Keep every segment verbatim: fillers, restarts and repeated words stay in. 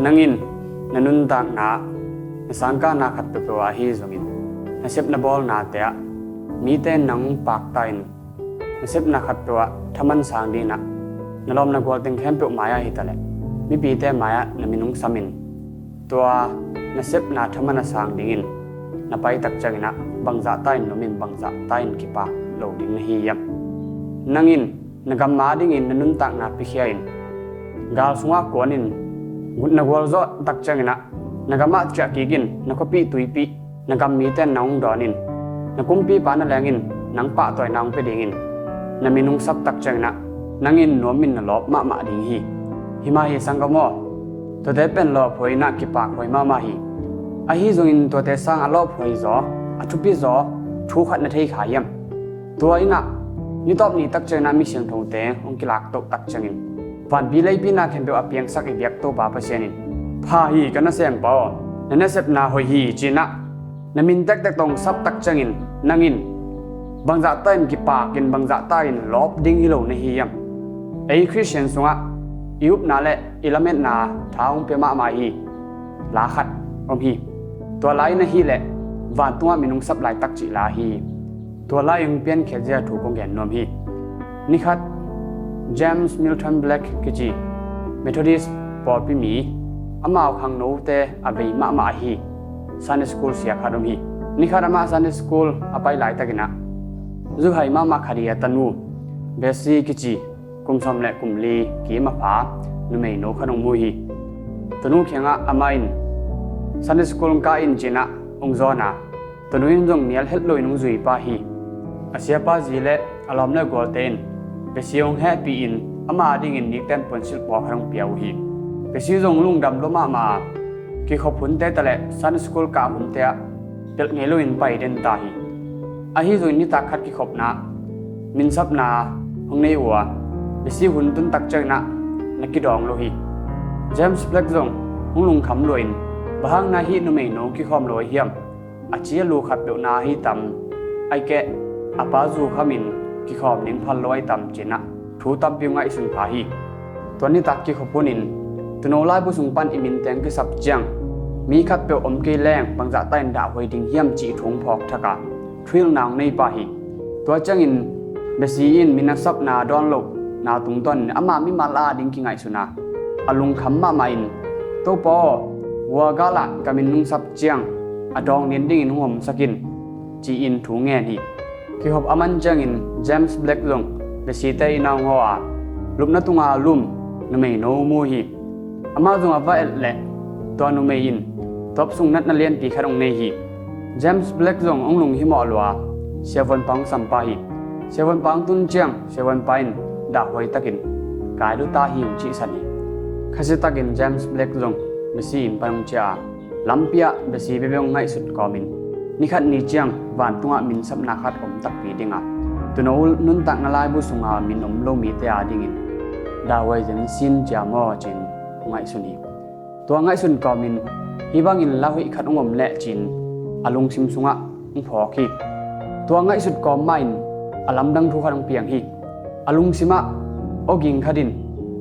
Nang in na nuntakna ah, na sangkahna khat peuhpeuh ah ahi zongin, na sep na bawlnate ah mite in nang hong pakta in, na sepna khat peuh ah thaman sang dingin ah, na lawm na gual teng khempeuh mai-ah hitaleh mipite mai-ah na min hong sam in, tua na sepna thaman a sang dingin na paitak ciangin ah bangzahta in nuam in, bangzahta in kipak lo ding na hi hiam? Nang in na gam adingin na nuntakna piakhia in, gal sungah kuan in, na gualzawhtak ciangin ah na gamah ciah kik in, na khuapih tuipih, na gam mite in nang hong dawn in, na kumpipa na leng in nang pahtawina hong pia dingin na min hong saptak ciangin ah, nang in nuam in na lawp mahmah ding hi. Hi mah hi sanggam aw. Tuate pen lawphuai in ah kipakhuai mahmah hi. Ahi zongin tuate sang a lawphuai zaw, a thupi zaw thu khat na thei kha hiam? Tua in ah, nitawp nitak ciangin ah mi siangthote hong kilaktohtak ciangin, vanpi leipi na khempeuh a piangsak i biak Topa Pasian in, pha hi ka nasem pa aw, na nasepna hoih hi, ci-in ah na min tektek tawh hong saptak ciangin, nang in bangzahta in kipak in, bangzahta in lawp ding hi lo na hi hiam? Ei Khristian sungah i upna le i lametna tha hong pia mahmah hi. La khat om hi. Tua la in ahih leh vantungah min hong sap laitak cih la hi. Tua la in hong piankhiat zia thu kong gen nuam hi. Nikhat James Milton Black kici Methodist pawlpi mi, amau khangnote a bei mahmah ahi Sunday school sia khat om hi. Nikhat amah Sunday school a pai laitakin ah, zuhai mahmah khat i a tanu Bessie kici, kum sawm le kum li kim a pha numeino khat hong mu hi. Tanu kiangah amah in, Sunday school hong kah in, ci-in ah hong zawn a, tanu in zong nial het loin hong zui pah hi. A siapa zi le a lawm le gualte in Bessie hong hehpih in, ama adingin nikten puansilh pawl khat hong pia uh hi. Bessie zong lungdam lua mahmah a, kikhop hunte ta le Sunday school kah hunte ah pelh ngei loin pai den ta hi. Ahi zongin nitak khat kikhopna ah minsapna hong nei uh a, Bessie hun tuntak ciangin ah na kidawng lo hi. James Black zong hong lungkham lua in, bang hang na hih numeino kikhawm lo ahi hiam? A ci a lu khat peuh na ahi tam, ahih keh a pa zu khamin kikhawm ding phal lo ahi tam, ci-in ah thu tampi hong ngaihsun pha hi. Tua nitak kikhop hunin, tuuno laibu sung pan i min teng kisap ciang, mi khat peuh om kei leng bangzahta in dahhuai ding hiam cih thu hong phawk thak a, thuhilhna hong nei pah hi. Tua ciangin Bessie in min a sapna dawn lohna tungtawnin ama mimal ading kingaihsun a, a lungkham mahmah in, Topa aw, hua galah ka min hong sap ciang a dawng lian dingin hong omsak in, ci-in thu ngen hi. Kikhop a man ciangin James Black zong Bessie-te inn ah hong haw a, lupna tunga a lum numeino mu hi. Amah zong a va et leh tua numei in tuap sung natna lianpi khat hong nei hi. James Black zong hong lunghimawh lua a, siavuanpa hong sam pah hi. Siavuanpa hong tun ciang siavuanpa in dahhuai takin, Kai lu ta hi, hong cihsan hi. Khasiatakin James Black zong Bessie inn pan hong ciah a, lampi ah Bessie bekbek hong ngaihsut kawmin, nikhat ni ciang vantungah min sapna khat om takpi ding a, tuuno nuntakna laibu sunga min om lo mite adingin dahhuai zen sin cia maw, ci-in hong ngaihsun hi. Tua ngaihsun kawmin, hih bangin la hoih khat hong om leh, ci-in a lungsim sungah hong phawk hi. Tua ngaihsut kawm mahin a lamdang thu khat hong piang hi. A lungsimah awging khat in,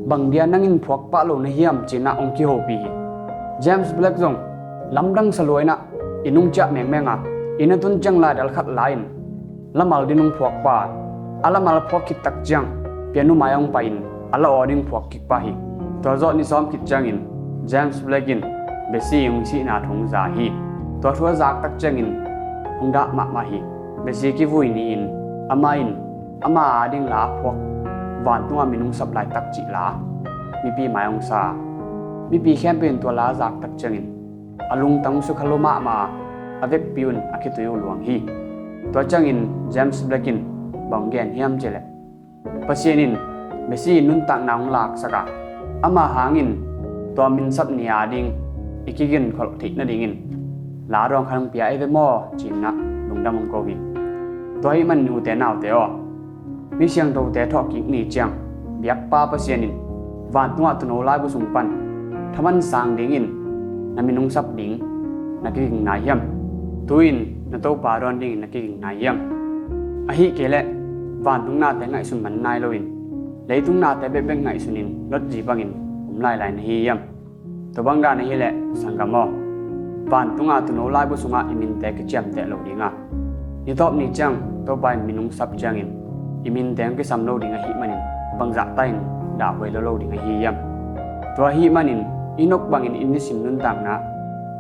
Bang dia nang in phuak pah lo na hiam? ci-in ah hong kihopih hi. James Black zong lamdang sa lua in ah inn hong ciah mengmeng a, inn a tun ciang laidal khat la-in lamal ding hong phuak pah a, a lamal phuak khit tak ciang pianu mai ah hong pai-in a la aw ding phuak kik pah hi. Tua zawh ni sawm khit ciangin James Black in Bessie hong sihna thu hong za hi. Tua thu a zak tak ciangin hong dah mahmah hi. Bessie kivui ni-in amah in ama ading la a phuak, vantungah min hong sap laitak cih la mipi mai hong sa a, mipi khempeuh in tua la a zak tak ciangin a lungtang sukha lua mahmah a, a vekpi un a khitui uh luang hi. Tua ciangin James Black in bang hong gen hiam cih leh, Pasian in Bessie nuntakna hong laksak a, ama hangin tua min sap ni ading i kiginkholh theih nadingin la dawng khat hong pia ei ve maw, ci-in ah lungdam hong ko hi. Tua ahih manin ute naute aw, mi siangthote thawhkik ni ciang biakpa Pasian in vantungah tuuno laibu sung pan thaman sang dingin na min hong sap ding na kiging nai hiam? Tu-in na Topa dawn dingin na kiging nai hiam? Ahih kei leh vantung nate ngaihsun man nai loin leitung nate bekbek ngaihsunin lotzi bangin om lailai na hi hiam? Tua bang dan ahih leh sanggam aw, vantung a tuuno laibu sungah i minte kiciamteh lo ding a, nitawp ni ciang Topa in min hong sap ciangin i minte hong kisam lo ding ahih manin bangzah ta in dahhuai lo lo ding ahi hiam? Tua ahih manin Enoch bangin i nisim nuntakna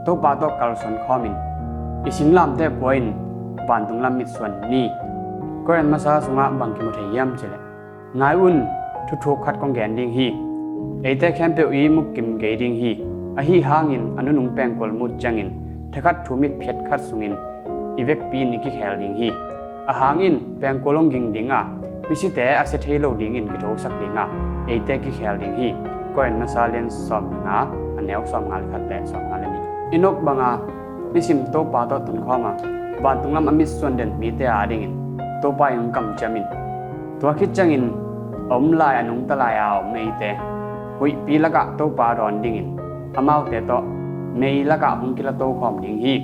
Topa tawh kalsuan khawmin i singlamteh pua in vantung lam mitsuan ni. Korin masa sungah bang kimu thei hiam cih leh, ngai un, thuthuk khat kong gen ding hi. Eite khempeuh i mukim kei ding hi. Ahi hangin a nunung pengkul mut ciangin thakhat thu mitphiat khat sungin i vekpi in i kikhel ding hi. A hang in pengkul hong ging ding a, misite a sia thei lo dingin kithosak ding a, eite kikhel ding hi. Korin masa lian sawm le nga, a neu sawm nga le khat le sawm nga le nih. Enoch banga nisim Topa tawh tunkhawm a, vantung lam a mitsuan den mite adingin Topa in hong kamciam in, tua khit ciangin a om lai a nungta lai a om eite huihpi lakah Topa dawn dingin amaute tawh mei lakah hong kila tokhawm ding hi.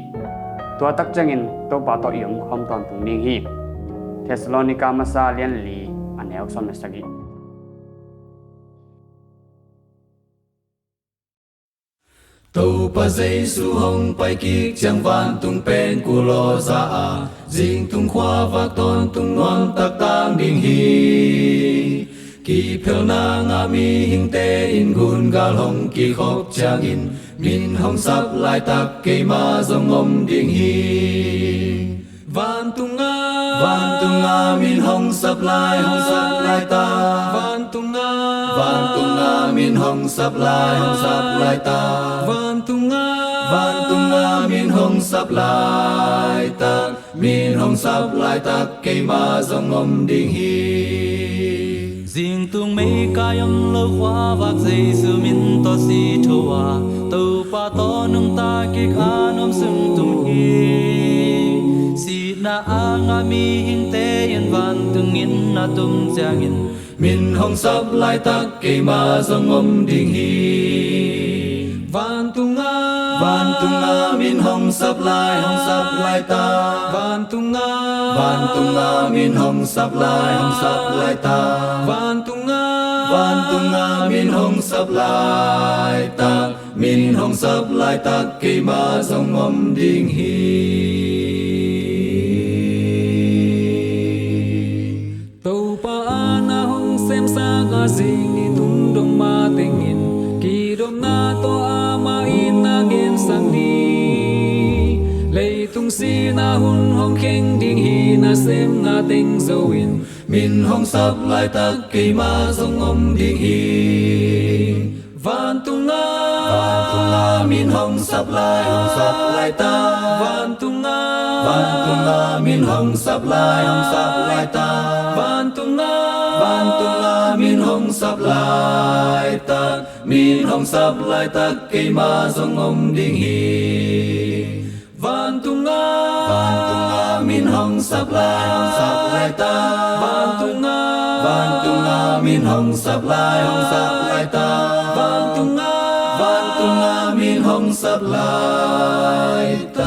Tua tak ciangin Topa tawh i omkhawm tawntung ding hi. Thessalonika masa lian li, a neu sawm le sagih. Topa Jesu hong pai kik ciang vantung pengkul aw za a, zingtung khuavak tawntung nuamtak tang ding hi. Kiphelna ngah mihingte in gungal hong kikhop ciangin min hong sap laitak keima zong om ding hi. Vantunga, vantunga min hong sap lai, hong sap lai ta. Vantunga, vantunga min hong sap lai, hong sap lai ta. Vantunga, vantunga min hong sap lai ta. Min hong sap laitak keima zong om ding hi. Zingtung mei kai om lo khuavak Jesu min tawh si tho a, Topa tawh nungta kik a nuam sung tung hi. Sihna a ngah mihingte in vantung inn a tum ciangin min hong sap laitak keima zong om ding hi. Vantunga, vantunga min hong sap lai, hong sap lai ta. Vantunga, vantunga min hong sap lai, hong sap lai ta. Vantunga, vantunga min hong sap laitak, min hong sap laitak keima zong om ding hi. Topa a na hong semsak a zing ni tung dong matengin, kidopna tawh amah in na gensak ni. Leitung sihna hun hong kheng ding hi, nasemna teng zo in, min hong sap laitak keima zong om ding hi. Vantunga, vantunga min hong sap lai, hong sap lai ta. Vantunga, vantunga min hong sap lai, hong sap lai ta. Vantunga, vantunga min hong sap laitak, min hong sap laitak keima zong om ding hi. Vantunga, vantunga min hong sap lai, hong sap lai ta. Vantunga, vantunga min hong sap lai, hong sap lai ta. Vantunga, vantunga min hong sap laitak,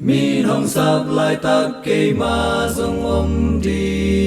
min hong sap laitak keima zong om ding.